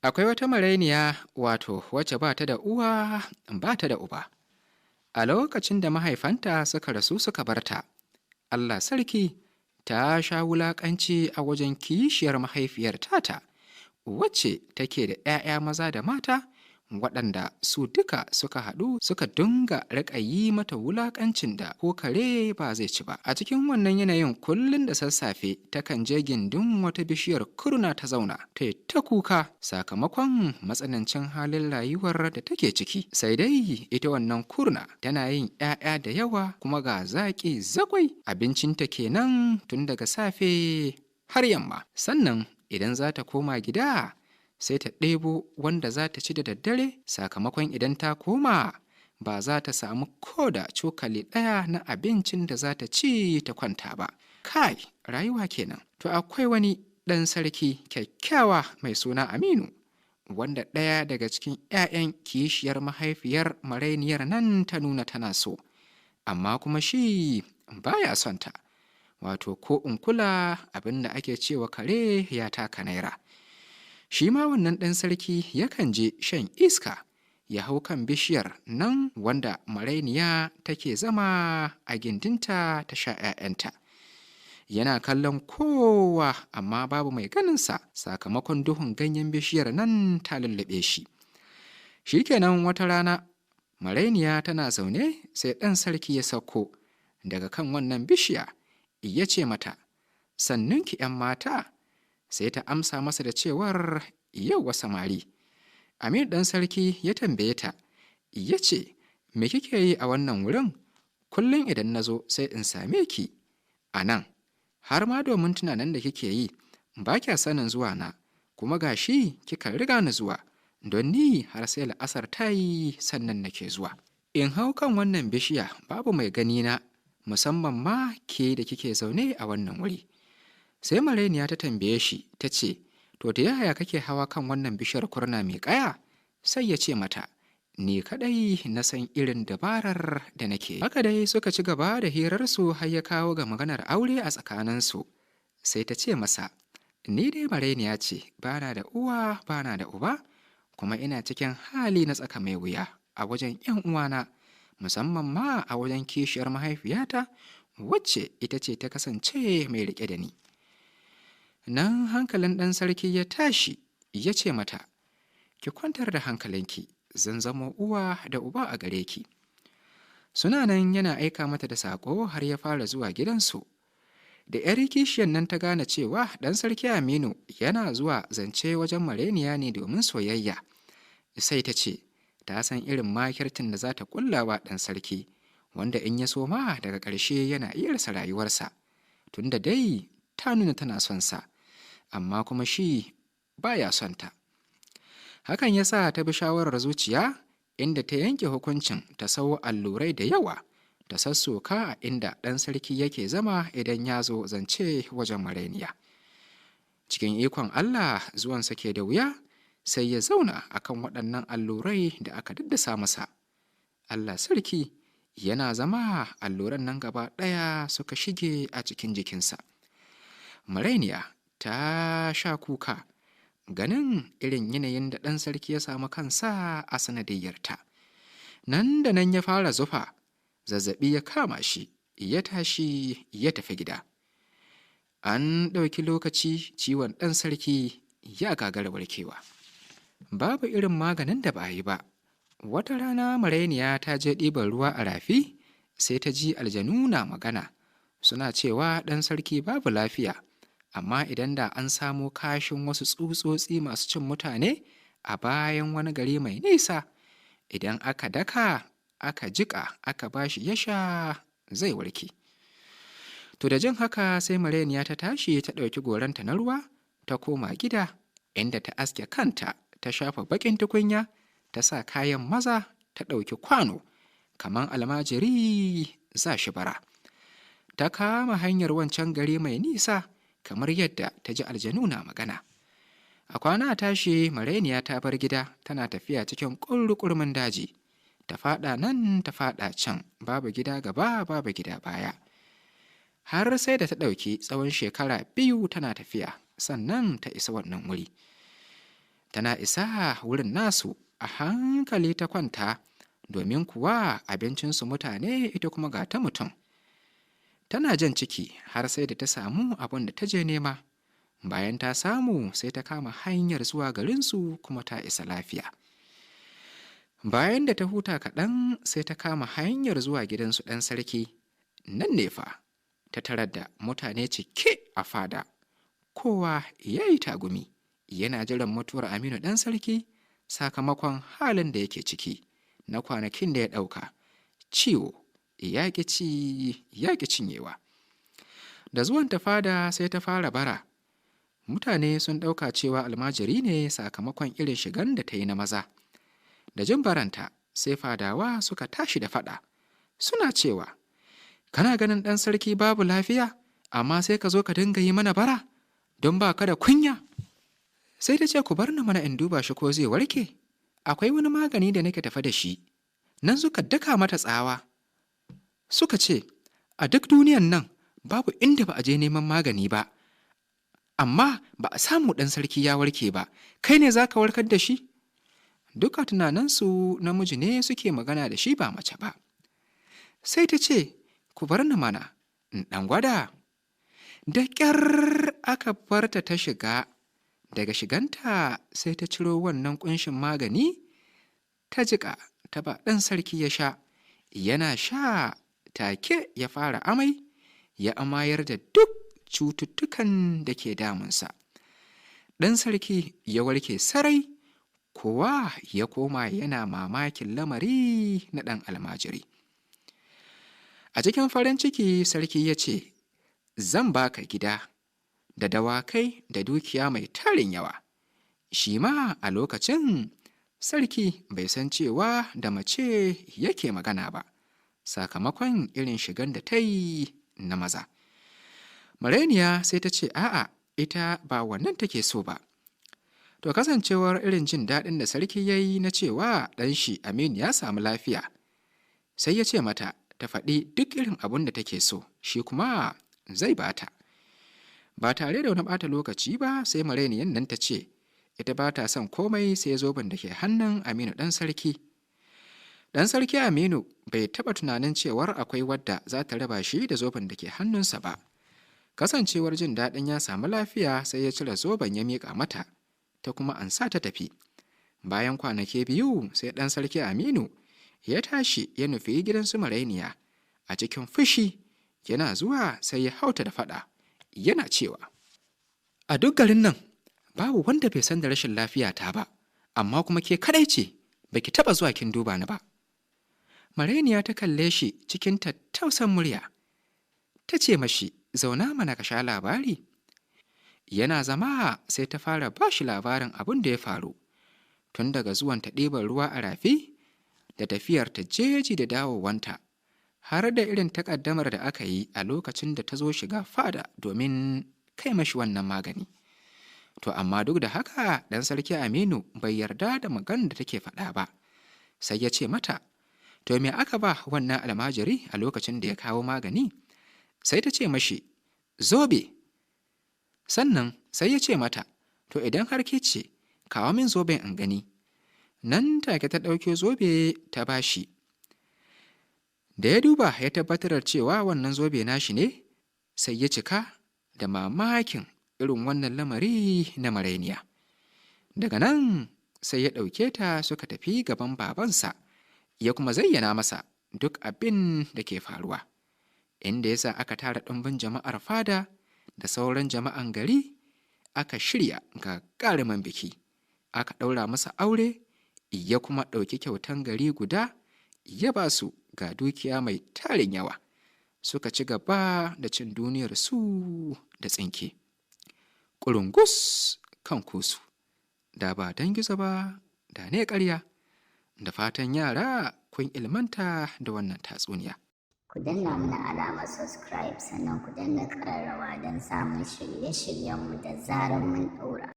Akwai wata marainiya, wato wacce ba ta da uwa ba ta da uba. A lokacin da mahaifanta suka rasu suka barta, Allah sarki, ta sha wulaƙanci a wajen kishiyar mahaifiyar tata, wacce take da 'ya'ya maza da mata, waɗanda su duka suka haɗu suka dinga riƙa yi mata wulaƙancin da ko kare ba zai ci ba. A cikin wannan yanayin, kullum da sassafe takan je gindin wata bishiyar kurna ta zauna ta yi ta kuka sakamakon matsanancin halin rayuwar da take ciki. Sai dai ita wannan kurna tana yin 'ya'ya da yawa, kuma ga zaƙi zakwai. Abincinta kenan tun daga safe har yamma. Sannan idan za ta koma gida, sai ta ɗebo wanda za ta ci da daddare, sakamakon idan ta koma ba za ta samu koda cokali ɗaya na abincin da za ta ci ta kwanta ba. Kai, rayuwa kenan. To, akwai wani ɗan sarki kyakkyawa mai suna Aminu, wanda ɗaya daga cikin 'ya'yan kishiyar mahaifiyar marainiyar nan ta nuna tana so, amma kuma shi baya son ta. Wato ko in kula, abin da ake cewa kare ya taka naira. Shi ma wannan ɗan sarki yakan je shan iska, ya hau kan bishiyar nan wanda marainiya take zama a gindinta ta sha 'ya'yanta. Yana kallon kowa, amma babu mai ganinsa sakamakon duhun ganyen bishiyar nan ta lullube shi. Shikenan, wata rana marainiya tana zaune, sai ɗan sarki ya sauko daga kan wannan bishiya, ya ce mata, "Sannunki, 'yan mata." Sai ta amsa masa da cewar, "Yauwa, samari." Aminu ɗan sarki ya tambaye ta, ya ce, "Me kike yi a wannan wurin? Kullum idan na zo sai in same ki a nan, har ma domin tunanin da kike yi ba kya sanin zuwa na, kuma gashi kika riga ni zuwa, don ni har sai la'asar ta yi sannan nake zuwa. In hau kan wannan bishiya, babu mai gani na, musamman ma ke da kike zaune a wannan wuri." Sai marainiya ta tambaye shi, ta ce, "To, ta yaya kake hawa kan wannan bishiyar kurna mai ƙaya?" Sai ya ce mata, "Ni kaɗai na san irin dabarar da nake." Haka dai suka ci gaba da hirarsu har ya kawo ga maganar aure a tsakaninsu. Sai ta ce masa, "Ni dai marainiya ce, bana da uwa bana da uba, kuma ina cikin hali na tsaka mai wuya a wajen 'yan uwana, musamman ma a wajen kishiyar mahaifiyata, wacce ita ce ta kasance mai riƙe da ni." Nan hankalin ɗan sarki ya tashi, ya ce mata, "Ki kwantar da hankalinki, zan zamo uwa da uba a gare ki." Suna nan yana aika mata da saƙo har ya fara zuwa gidansu. Da 'yar kishiyar nan ta gane cewa ɗan sarki Aminu yana zuwa zance wajen marainiya ne domin soyayya, sai ta ce ta san irin makircin da za ta ƙullawa ɗan sarki, wanda in ya so ma daga ƙarshe yana iya rasa rayuwarsa, tunda dai ta nuna tana son sa, amma kuma shi baya son ta. Hakan ya sa ta bi shawarar zuciya, inda ta yanke hukuncin ta sau allurai da yawa ta sassoka a inda ɗan sarki yake zama idan ya zo zance wajen marainiya. Cikin ikon Allah, zuwansa ke da wuya, sai ya zauna akan waɗannan allurai da aka daddasa masa. Allah sarki, yana zama, alluran nan gaba ɗaya suka shige a cikin jikinsa. Marainiya ta sha kuka ganin irin yanayin da ɗan sarki ya samu kansa a sanadiyyarta. Nan da nan ya fara zufa, zazzaɓi ya kama shi, ya tashi ya tafi gida. An ɗauki lokaci, ciwon ɗan sarki ya gagara warkewa, babu irin maganin da ba yi ba. Wata rana marainiya ta je ɗiban ruwa a rafi, sai ta ji aljanu na magana, suna cewa ɗan sarki babu lafiya, amma idan da an samo kashin wasu tsutsotsi masu cin mutane a bayan wani gari mai nisa, idan aka daka aka jiƙa aka bashi ya sha, zai warke. To, da jin haka sai marainiya ta tashi, ta ɗauki goranta na ruwa, ta koma gida, inda ta aske kanta, ta shafa baƙin tukunya, ta sa kayan maza, ta ɗauki kwano kaman almajiri za shi bara. Ta kama hanyar wancan gari mai nisa kamar yadda ta ji aljanu na magana. A kwana tashi, marainiya ta bar gida, tana tafiya cikin ƙurƙurmin daji, ta faɗa nan, ta faɗa can, babu gida gaba, babu gida baya, har sai da ta ɗauki tsawon shekara 2 tana tafiya sannan ta isa wannan wuri. Tana isa wurin nasu a hankali ta kwanta, domin kuwa abincinsu mutane, ita kuma ga ta mutum. Tana jan ciki har sai da ta samu abin da ta je nema. Bayan ta samu, sai ta kama hanyar zuwa garinsu, kuma ta isa lafiya. Bayan da ta huta kaɗan, sai ta kama hanyar zuwa gidansu ɗan sarki. Nan ne fa ta tarar da mutane cike a fada, kowa ya yi tagumi yana jiran mutuwar Aminu ɗan sarki sakamakon halin da yake ciki na kwanakin da ya ɗauka. Ciwo ya ƙi ci ya ƙi cinyewa. Da zuwan ta fada, sai ta fara bara. Mutane sun ɗauka cewa almajiri ne sakamakon irin shigan da ta yi na maza. Da jin baranta, sai fadawa suka tashi da faɗa, suna cewa, "Kana ganin ɗan sarki babu lafiya, amma sai ka zo ka dinga yi mana bara don ba ka da kunya." Sai ta ce, "Ku bar ni mana in duba shi ko zai warke. Akwai wani magani da nake tafe da shi." Nan suka daka mata tsawa, suka ce, "A duk duniyan nan babu inda ba a je neman magani ba, amma ba a samu ɗan sarki ya warke ba. Kai ne za ka warkar da shi?" Duka tunaninsu namiji ne suke magana da shi, ba mace ba. Sai ta ce, "Ku bar ni mana in ɗan gwada." Da ƙyar aka barta ta shiga. Daga shiganta, sai ta ciro wannan ƙunshin magani, ta jiƙa, ta ba ɗan sarki ya sha. Yana sha, take ya fara amai, ya amayar da duk cututtukan da ke damunsa. Ɗan sarki ya warke sarai. Kowa ya koma yana mamakin lamari na ɗan almajiri. A cikin farin ciki sarki ya ce, "Zan baka gida da dawakai da dukiya mai tarin yawa." Shi ma a lokacin sarki bai san cewa da mace yake magana ba, sakamakon irin shigan da ta yi na maza. Marainiya sai ta ce a'a, ita ba wannan take so ba. To, kasancewar irin jin daɗin da sarki ya yi na cewa ɗan shi Aminu ya samu lafiya, sai ya ce mata ta faɗi duk irin abun da take so, shi kuma zai bata. Ba tare da wani ɓata lokaci ba, sai marainiyan nan ta ce ita ba ta son komai sai zoben da ke hannun Aminu ɗan sarki. Ɗan sarki Aminu bai taɓa tunanin cewar akwai wadda za ta raba shi da zoben da ke hannunsa ba. Kasancewar jin daɗin ya samu lafiya, sai ya cire zoben ya miƙa mata, ta kuma ansa ta tafi. Bayan kwanaki 2, sai ɗan sarki Aminu ya tashi ya nufi gidan su marainiya a cikin fushi. Yana zuwa, sai ya hauta da faɗa, yana cewa, "A duk garin nan babu wanda bai san da rashin lafiya ta ba, amma kuma ke kadai ce baki taɓa zuwa kin duba ni ba." Marainiya ta kalle shi cikin tattausan murya, ta ce mashi, "Zauna mana ka sha labari." Yana zama, sai ta fara ba shi labarin abin da ya faru tun daga zuwan ta ɗiban ruwa a rafi, da tafiyar ta jeji, da dawowanta, har da irin takaddamar da aka yi a lokacin da ta zo shiga fada domin kai mashi wannan magani. To, amma duk da haka ɗan sarki Aminu bai yarda da maganar da take faɗa ba. Sai ya ce mata, "To, me aka ba wannan almajiri a lokacin da ya kawo magani?" Sai ta ce mashi, "Zobe." Sannan sai ya ce mata, "To, idan har ke ce, kawo min zoben in gani." Nan take ta ɗauke zobe ta bashi. Da ya duba ya tabbatar da cewa wannan zobe nashi ne, sai ya cika da mamakin irin wannan lamari na marainiya. Daga nan sai ya ɗauke ta suka tafi gaban babansa, ya kuma zayyana masa duk abin da ke faruwa, inda ya sa aka tara ɗumbin jama'ar fada da sauran jama'an gari, aka shirya gagarumin biki, aka ɗaura masa aure, ya kuma ɗauki kyautan gari guda ya ba su, ga dukiya mai tarin yawa. Suka ci gaba da cin duniyar su da tsinke. Ƙurungus kan kusu, da ba don gizo ba da ne ƙarya. Da fatan yara kun ilmanta da wannan tatsuniya. Ku danna mana alamar subscribe, sannan ku danna ƙararrawa don samun shirye-shiryenmu da zarar mun ɗaura.